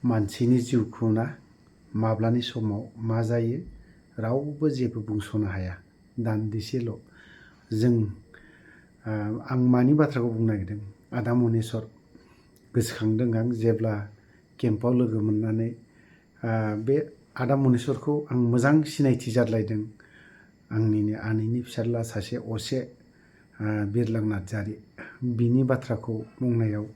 मानसिनि जिउखौ ना माब्लानि समाव मा जायो रावबो जेबो बुंस'नो हाया। दान्दिसेल' जों आं मानि बाथ्राखौ बुंनो नागिरदों, आदा मनेस्वर गोसोखांदों आं जेब्ला केम्पआव लोगो मोननानै बे आदा मनेस्वरखौ आं मोजां सिनायथि जादलायदों। आंनिनो आनैनि फिसाज्ला सासे असे बिरलां नार्जारि, बिनि बाथ्राखौ बुंनायाव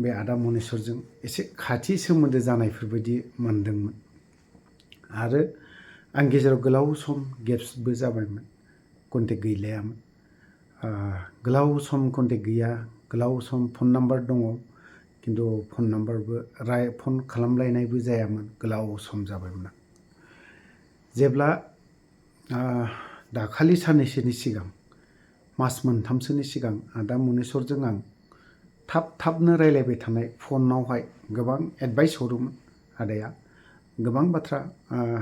बे आदा मनेस्वरजों एसे खाथि सोमोन्दो जानायफोरबायदि मोनदोंमोन। आरो आं गेजेराव गोलाव सम गेप्सबो जाबायमोन, कन्टेक्ट गैलायामोन। गोलाव सम कन्टेक्ट गैया, गोलाव सम फन नाम्बार दङ, खिन्थु फन नाम्बारबो फन खालामलायनायबो जायामोन, गोलाव सम जाबायमोन। जेब्ला दाखालि साननैसोनि सिगां, मास मोनथामसोनि सिगां आदा मनेस्वरजों आं थाबनो रायलायबाय थानाय फनावहाय गोबां एडभाइस हरोमोन आदाया। गोबां बाथ्रा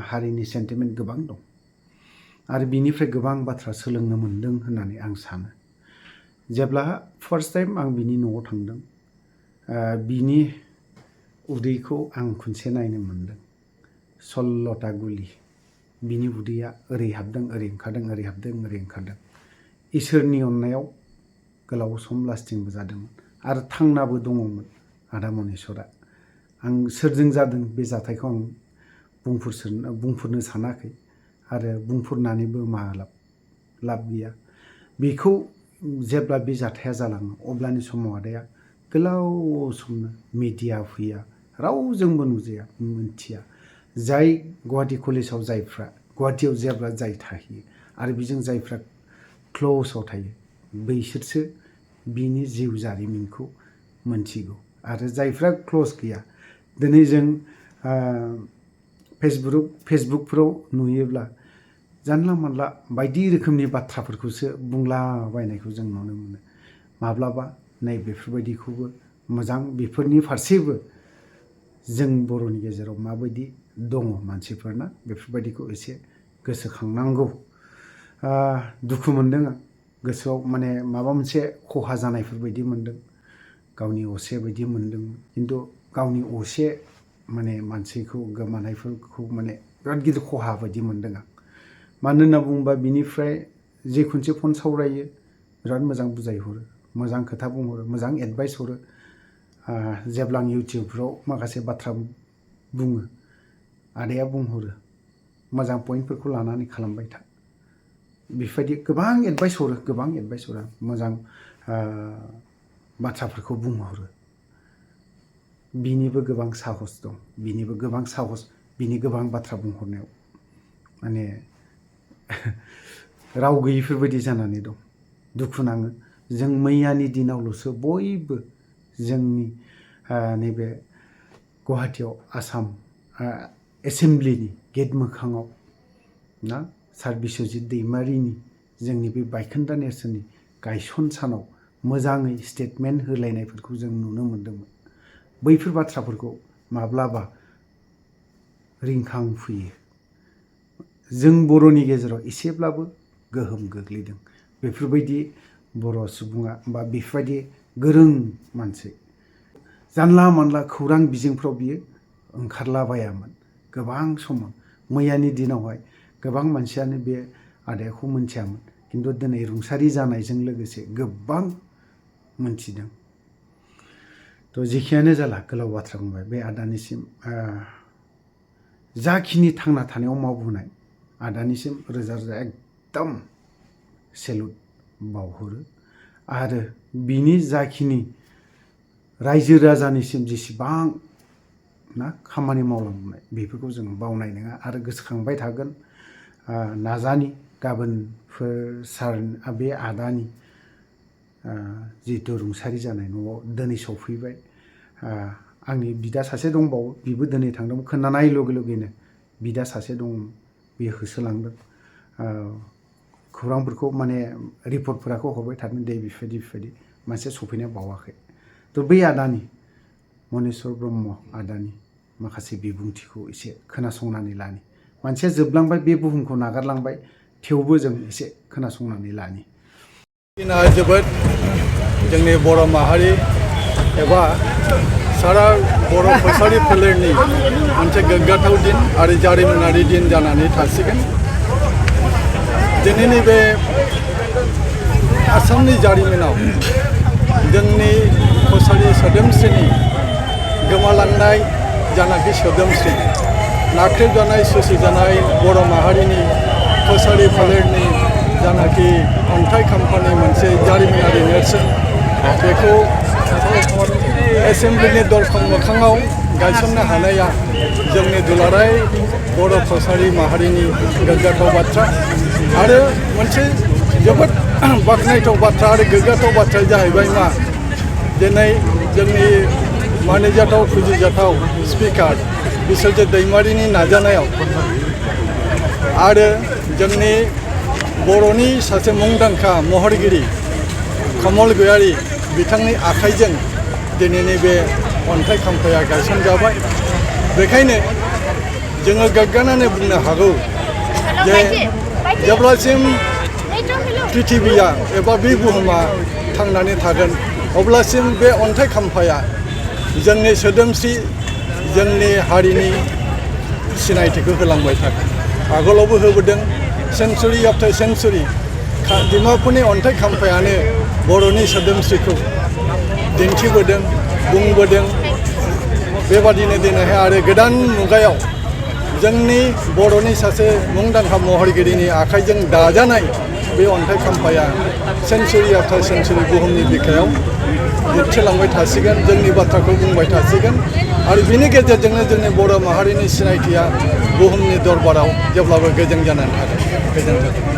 हारिनि सेन्टिमेन्ट गोबां दं आरो बिनिफ्राय गोबां बाथ्रा सोलोंनो मोनदों होननानै आं सानो। जेब्ला फार्स्ट टाइम आं बिनि न'आव थांदों, बिनि उदैखौ आं खनसे नायनो मोनदों। 16टा गुलि बिनि उदैया ओरै हाबदों ओरै ओंखारदों, ओरै हाबदों ओरै ओंखारदों। इसोरनि अननायाव गोलाव सम लास्टिंबो जादोंमोन आरो थांनाबो दङमोन आदा मनेस्वरा। आं सोरजों जादों बे जाथायखौ आं बुंफोरनो सानाखै आरो बुंफोरनानैबो मा लाब गैया। बेखौ जेब्ला बे जाथाया जालाङो अब्लानि समाव आदाया गोलाव समनो मिडिया फैया, रावजोंबो नुजाया, मिथिया। जाय गुवाहाटि कलेजाव गुवाहाटियाव जेब्ला जाय थाहैयो आरो बेजों जायफ्रा क्ल'सआव थायो बैसोरसो बिनि जिउ जारिमिनखौ मोनथिगौ। आरो जायफ्रा क्ल'स गैया, दिनै जों फेसबुकफोराव नुयोब्ला जानला मानला बायदि रोखोमनि बाथ्राफोरखौसो बुंलाबायनायखौ जों नुनो मोनो। माब्लाबा नै बेफोरबायदिखौबो मोजां, बेफोरनि फारसेबो जों बर'नि गेजेराव माबायदि दङ मानसिफोरना, बेफोरबायदिखौ एसे गोसोखांनांगौ। दुखु मोनदों आं गोसोआव, माने माबा मोनसे खहा जानायफोर बायदि मोनदों, गावनि असे बायदि मोनदों। खिन्थु गावनि असे माने मानसिखौ गोमानायफोरखौ माने बिराद गिदिर खहा बायदि मोनदों आं। मानो होनना बुङोबा बिनिफ्राय जे खनसे फन सावरायो बिराद मोजां बुजायहरो, मोजां खोथा बुंहरो, मोजां एडभाइस हरो। जेब्ला आं इउटिउबफ्राव माखासे बाथ्रा बुङो, आदाया बुंहरो मोजां पइन्टफोरखौ लानानै खालामबाय था, बेफोरबायदि गोबां एडभाइस हरो, मोजां बाथ्राफोरखौ बुंहरो। बिनिबो गोबां साहस दं, बिनि गोबां बाथ्रा बुंहरनायाव माने राव गैयिफोरबायदि जानानै दं। दुखु नाङो, जों मैयानि दिनावल'सो बयबो जोंनि नैबे गुवाहाटियाव आसाम एसेमब्लिनि गेट मोखाङाव ना सार बिस्वजित दैमारिनि जोंनि बे बायखोन्दा नेरसोननि गायसन सानाव मोजाङै स्टेटमेन्ट होलायनायफोरखौ जों नुनो मोन्दोंमोन। बैफोर बाथ्राफोरखौ माब्लाबा रिंखांफैयो। जों बर'नि गेजेराव एसेब्लाबो गोहोम गोग्लैदों। बेफोरबायदि बर' सुबुङा बा बेफोरबायदि गोरों मानसि जानला मानला खौरां बिजोंफ्राव बियो ओंखारलाबायामोन गोबां समाव। मैयानि दिनावहाय गोबां मानसियानो बे आदाखौ मोनथियामोन, खिन्थु दिनै रुंसारि जानायजों लोगोसे गोबां मोनथिदों। थ' जेखियानो जाला, गोलाव बाथ्रा बुंबाय, बे आदानिसिम जाखिनि थांना थानायाव मावबोनाय, आदानिसिम रोजा रोजा एकदम सेलुट बावहरो। आरो बिनि जाखिनि रायजो राजानिसिम जेसेबां ना खामानि मावलांनाय, बेफोरखौ जों बावनाय नङा आरो गोसोखांबाय थागोन। नाजानि गाबोनफोर बे आदानि जिहेथु रुंसारि जानाय न'आव दिनै सफैबाय। आंनि बिदा सासे दंबावो, बिबो दिनै थांदोंमोन। खोनानाय लगे लगेनो बिदा सासे दं, बियो होसोलांदों। खौरांफोरखौ माने रिपर्टफोरखौ हरबाय थादों, दे बेफोरबायदि मानसिया सफैनाया बावाखै। थ' बै आदानि, मनेस्वर ब्रह्म आदानि माखासे बिबुंथिखौ एसे खोनासंनानै लानि। मानसिया जोबलांबाय, बे बुहुमखौ नागारलांबाय, थेवबो जों एसे खोनासंनानै लानि। जोबोद जोंनि बर' माहारि एबा सारा बर' कसारि फोलेरनि मोनसे गोग्गाथाव दिन आरो जारिमिनारि दिन जानानै थासिगोन। दिनैनि बे आसामनि जारिमिनाव जोंनि कसारि सोदोमस्रिनि गोमालांनाय जानाखि सोदोमस्रि नाख्रेबजानाय सुसिजानाय बर' माहारिनि कसारि फोलेरनि जानाखि अन्थाइ खाम्फानि मोनसे जारिमिनारि नेरसोन बेखौ एसेम्ब्लिनि दरखं मोखाङाव गायसननो हानाया जोंनि दुलाराय बर' कसारि माहारिनि गोग्गाथाव बाथ्रा आरो मोनसे जोबोद बाख्नायथाव बाथ्रा आरो गोग्गाथाव बाथ्राया जाहैबाय मा दिनै जोंनि मानिजाथाव फुजिजाथाव स्पिकार बिस्वजित दैमारिनि नाजानायाव आरो जोंनि बर'नि सासे मुंदांखा महरगिरि कमल गयारी बिथांनि आखाइजों दिनैनि बे अन्थाइ खाम्फाया गायसनजाबाय। बेखायनो जोङो गोग्गानानै बुंनो हागौ जे जेब्लासिम पृथिबिया एबा बे बुहुमा थांनानै थागोन अब्लासिम बे अन्थाइ खाम्फाया जोंनि सोदोमस्रि जोंनि हारिनि सिनायथिखौ होलांबाय थागोन। आगोलावबो होबोदों सेन्चुरि आफ्टार सेन्चुरि डिमापुरनि अन्थाइ खाम्फायानो बर'नि सोदोमस्रिखौ दिन्थिबोदों बुंबोदों। बेबादिनो दिनैहाय आरो गोदान मुगायाव जोंनि बर'नि सासे मुंदांखा महरगिरिनि आखाइजों दाजानाय बे अन्थाइ खाम्फाया सेन्चुरि आफ्टार सेन्चुरि बुहुमनि बिखायाव दिन्थिलांबाय थासिगोन जोंनि बाथ्राखौ बुंबाय थासिगोन आरो बिनि गेजेरजोंनो जोंनि बर' माहारिनि सिनायथिया बुहुमनि दरबाराव जेब्लाबो गोजों जानानै थागोन। गोजोन्थों।